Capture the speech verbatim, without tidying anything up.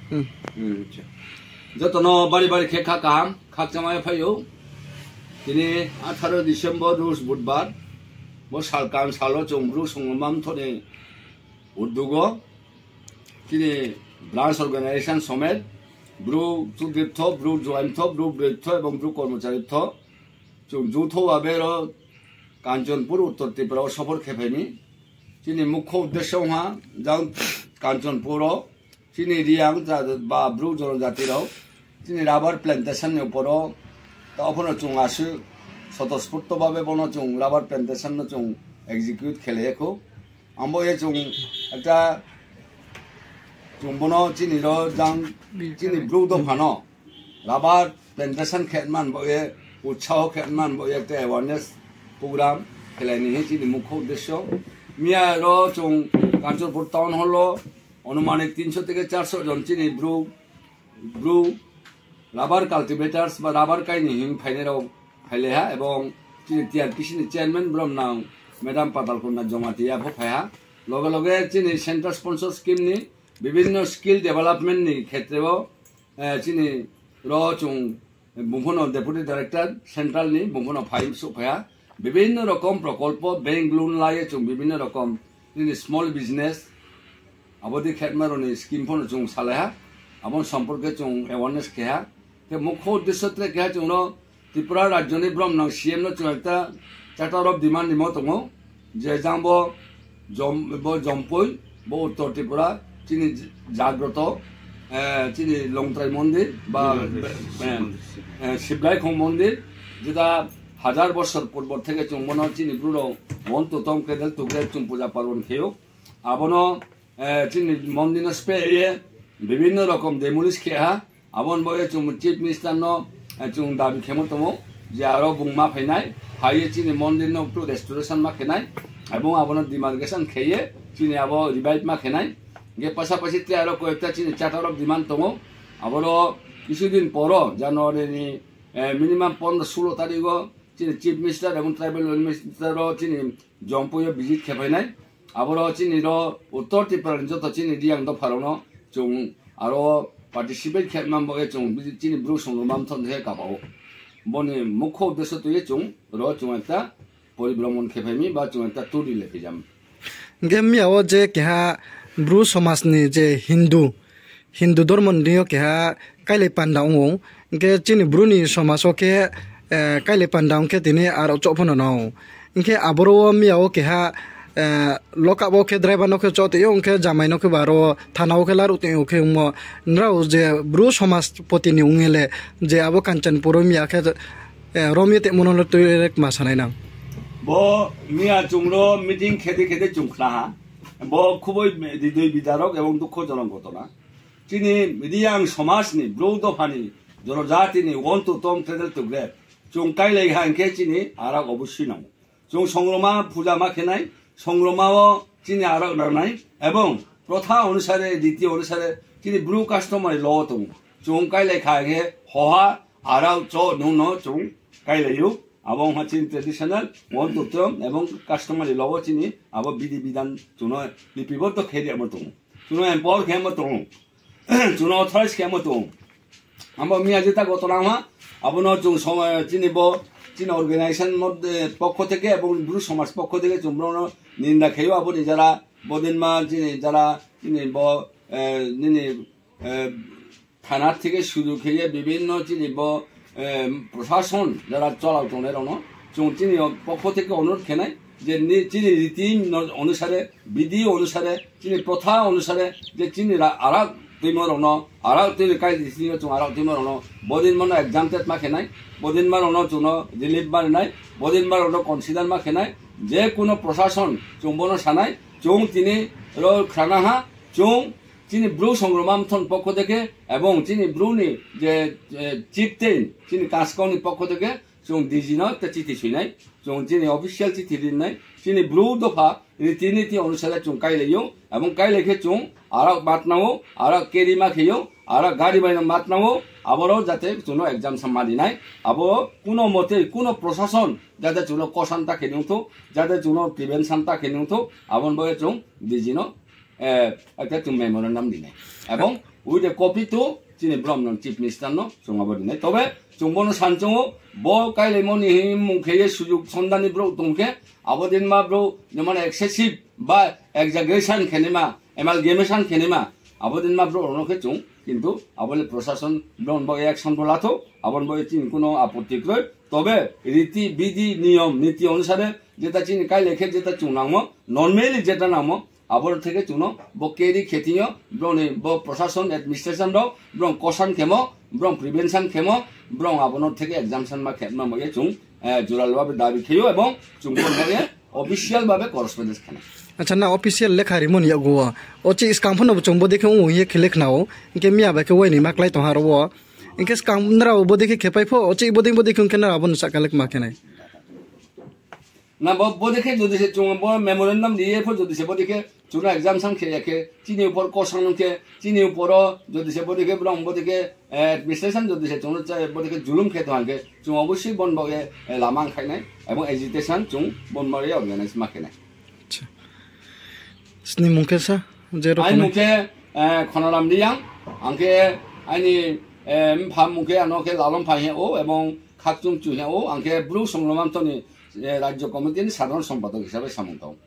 Hmm. Joto no bari bari khe kha kaham, khakchangma phai ou. Tini আঠারো December, Rus Budbar, bo salkang sal wo chung Bru Songrongma Mthoh ni uddog wo, chini branch organisation somet, Bru Chudri Mthoh, Bru Joai Mthoh, Bru Broi Mthoh ebong Bru Kormochari Mthoh, chung যৌথ ভাবে ro Kanchanpur, Uttor Tripura wo সফর khe phai mi. Chini মুখ্য উদ্দেশ্য ha, jang Kanchanpur wo chini Reang ja-, ba Bru জনজাতি rao chini rubber plantation ni উপর wo, ta pho no chung asuh স্বতঃস্ফূর্ত ভাবে bo no chung rubber plantation no chung execute khe lai ya khou. Abo ye chung একটা, chung bo no chini ro jang, chini Bru dopha no rubber plantation khe man bo ye, উৎসাহ khe man bo ye একটা awareness program khe lai ni hi chini মুখ্য উদ্দেশ্য. Miya ro chung Kanchanpur town hall wo অনুমানিক তিনশো থেকে চারশো জন chini Bru, Bru rubber cultivators ba rubber kai ni hing phainai rao phailai ha, ebong chini T R P C ni chairman bromnang Madam Patalkanya Jamatia pho phai ha. Loge loge chini central sponsor scheme ni বিভিন্ন skill development ni ক্ষেত্রে wo, eh, chini ro chung, bung pho no deputy director central ni, bung pho no phai souhphai ha. বিভিন্ন রকম প্রকল্প, bank loan la ye chung বিভিন্ন রকম chini small business, abo dei khe ma rao ni scheme pho no chung salai ha. Abo ni সম্পর্কে chung awareness khe ha. Khe মুখ্য উদ্দেশ্য tre keha chung no Tripura রাজ্য ni bromnang C M no chung একটা charter of demand rimo tong ou, je jang bo Jom-, bo Jompui, bo Uttor Tripura, chini জাগ্রত, eh, chini Longtrai মন্দির ba, eh, eh, Sibrai Khong মন্দির, যেটা হাজার বছর পূর্ব থেকে chung bo no chini Bru rao one to tom cradle to grave chung puja parbon khe ou. Abo no, eh, chini মন্দির no speh ye বিভিন্ন রকম demolish khe ha. Abo ni bo ye chung Chief Minister no, eh, chung দাবি khemo tong ou, je aro bung ma phai nai, phai ye chini মন্দির no একটু restoration ma khe nai, ebong abo no demarcation khe ye chini abo revive ma khe nai. Hing khe পাশাপাশি tre aro কয়েকটা chini charter of demand tong ou. Aboro কিছুদিন পর wo January ni, eh, minimum পনেরো ষোলো তারিখ wo chini Chief Minister ebong Tribal Welfare Minister ro chini Jompui yo visit khe phai nai. Aboro chini ro Uttor Tripura ni joto chini Reang dopha rao no chung aro participate khe man bo ye chung chini Bru Songrongma Mthoh ni khe kaba ou. Bo ni মুখ্য উদ্দেশ্য tui ye chung ro chung একটা পরিভ্রমণ khe phai mi ba chung একটা tour ri le phai ja mi. Hing khe miya wo je keha Bru সমাজ ni je Hindu, Hindu ধর্ম ni deing yo keha kailai panda ong ou. Hing khe chini Bru ni সমাজ wo khe, eh, kailai panda ong khe tini aro choh pho no nang ou. Hing khe aboro wo miya wo keha, eh, lock up wo khe driver no khe choh tong ou, hing khe jamai no khe ba aro thana wo khe laruh tong ou khe ongmo. Nrao je Bru সমাজ পতি ni ong ye le je abo Kanchanpur wo miya khe, eh, rom ye tongmo no le tui ye kma sanai nang. Bo miya chung ro meeting khe dei khe dei chung khna ha. Bo খুবই হৃদয় বিদারক এবং দুঃখজনক ঘটনা. Chini Reang সমাজ ni Bru dopha ni জনজাতি ni one to tom cradle to grave chung kailai ha hing khe chini আরক অবশ্যই nang ou. Chung Songrongma puja ma khe nai, Songrongma wo chini আরক nang nai, ebong প্রথা অনুসারে, রীতি অনুসারে, chini Bru customary law tong ou. Chung kailai kha khe hoha আরক choh nung no chung kailai ou. Abo ong ha chini traditional one to tom ebong customary law wo chini abo বিধি বিধান chung no লিপিবদ্ধ khe ri yamo tong ou. Chung no empower khe yamo tong ou. Chung no authorize khe yamo tong ou. Abo miya jeta ঘটনা ong ha, abo no chung som-, chini bo, chini organisation মধ্যে পক্ষ থেকে এবং Bru সমাজ পক্ষ থেকে chung brao no নিন্দা khe ou, abo ni যারা, bodinma chini যারা, chini bo, eh, nini, eh, থানা থেকে শুরু khe ye বিভিন্ন chini bo, eh, প্রশাসন যারা চলাও tongnai rao no chung chini পক্ষ থেকে অনুরোধ khe nai je ni-, chini রীতি no-, অনুসারে, বিধি অনুসারে, chini প্রথা অনুসারে je chini ra-, আরক tuimo rao no, আরক tui ni কাইদি chini chung আরক tuimo rao no, bodinma no exempted ma khe nai, bodinma rao no chung no relief ma ri nai, bodinma rao no consider ma khe nai, যে কোনো প্রশাসন chung bo no sa nai, chung tini ro khrana ha, chung chini Bru Songrongma Mthoh ni পক্ষ থেকে এবং chini Bru ni je, eh, chieftain, chini কাস্কং ni পক্ষ থেকে chung D G no একটা চিঠি soi nai, chung chini official চিঠি ri nai, chini Bru dopha রীতিনীতি অনুসারে chung kailai ou, এবং kailai khe chung আরক ma tnang ou, আরক carry ma khe ou, আরক গাড়ি bai no ma tnang ou, aboro যাতে chung no exemption ma ri nai, abo কোনো মতে কোনো প্রশাসন যাতে chung no caution ta khe ni ong thou, যাতে chung no prevention ta khe ni ong thou, abo ni bo ye chung D G no একটা chung memorandum ri nai. Ebong with a copy to chini brom no Chief Minister no chung abo ri nai. তবে chung bo no san chung ou, bo kailaimo ni hing mung khe ye sujug sonda ni brouh tong khe, abo din ma brouh যেমন excessive ba exaggeration khe naima, amalgamation khe naima, abo din ma brouh rao no khe chung কিন্তু abo le প্রশাসন brouh ni bo action bo la thou, abo ni bo chini কোনো আপত্তি kroi. তবে রীতি বিধি নিয়ম নীতি অনুসারে যেটা chini kailai khe যেটা chung nangmo, normally যেটা nangmo, abo theke chung no bo carry khe thing yo, brouh ni bo প্রশাসন administration rao, brouh caution khemo, brouh prevention khemo, brouh abo no theke exemption ma khe ma mo ye chung জোরালো ভাবে দাবি khe ou এবং chung bo no ye official ভাবে correspondence khe nai. Acha, na official lekha rimo ni yakgu wo, o chih skang pho no bo chung bodei khe ong ye khe le khna ou, hing khe miya bai khe uaini ma klái tong ha ro wo, hing khe skang nrao bodei khe khepai pho, o chih bodei bodei khe ong khe nrao abo no sahka le kma khe nai. Na bo bodei khe যদি se chung bo memorandum ri ye pho যদি se bodei khe chung no exemption khe ya khe, chini উপর caution ong khe, chini উপর wo যদি se bodei khe brouh bodei khe administration যদি se chung no bodei khe জুলুম khe tong ha khe, chung অবশ্যই bo ni bo ye lama ong khai nai এবং agitation chung bo ni bo ye organize ma khe nai. Sni mung khe sa, je rao Aini mung khe Khonaram Reang, ang khe aini mpha mung khe ano khe Lalom Phai hing ou এবং Khakchung Chu hing ou, ang khe Bru Songrongma Mtho ni রাজ্য committee ni সাধারণ সম্পাদক হিসাবে samung tang ou.